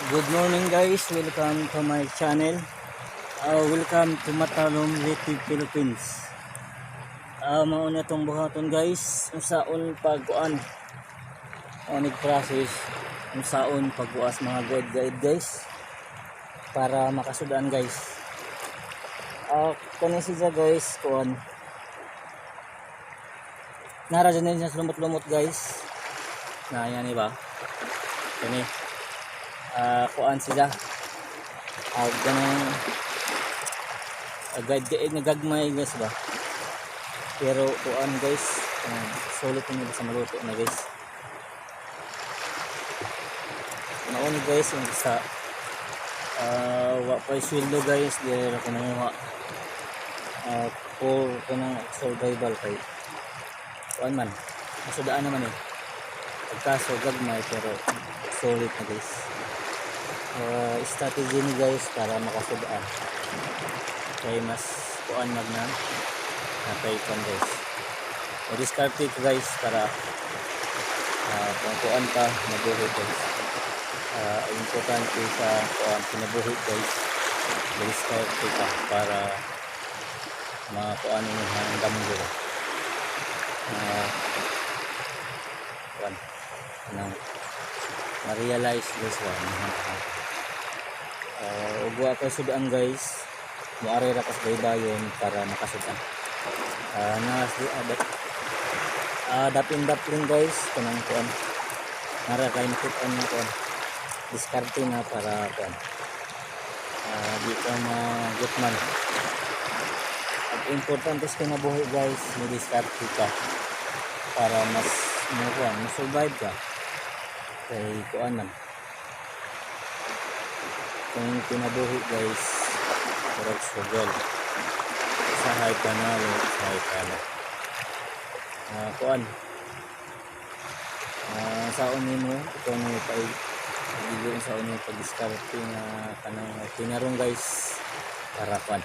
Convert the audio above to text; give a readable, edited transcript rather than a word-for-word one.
Good morning, guys, welcome to my channel. Welcome to Matalom Native Philippines. Mao na itong buhaton, guys, unsaon pagkuan. Onig process unsaon pagbuas mga guide guide, guys, para makasudan, guys. Kani siya, guys, kuan. Nara dyan din siya lumot-lumot, guys. Na yan ba? Kani kuan sila ganang guide guide nga gagmay, guys, ba, pero kuan, guys, sulit nila sa maluto na, guys. Mauni, guys, yung sa wa pa sweldo, guys, di ra ko nanguha for kanang survival kay kuan man, masudaan naman eh pagkaso gagmay, pero sulit na, guys. Strategy ni, guys, para makasudaan kay mas kuan mag na natay kuan, guys, o diskarte ko, guys, para kung kuan ka mabuhi, guys. Importante sa kuan kinabuhi, guys, diskarte ka para makuan mo ang damgo, kuan nang ma-realize, guys, wa ug wa kay sudan, guys, moari ra kas baybayon para makasudan. Na dapin dapin, guys, kanang kuan nara kay makit-an nga kuan diskarte na para kuan di ka magutman. Ang importante sa kinabuhi, guys, mo diskarte ka para mas mo kuan, mo survive ka kay kuan man kung kinabuhi, guys, murag sugal, usahay panalo, usahay talo. Kuan saon nimo, ikaw na pa gigo sa nimo pagdiskarte nga kanang tinarong, guys, para kuan.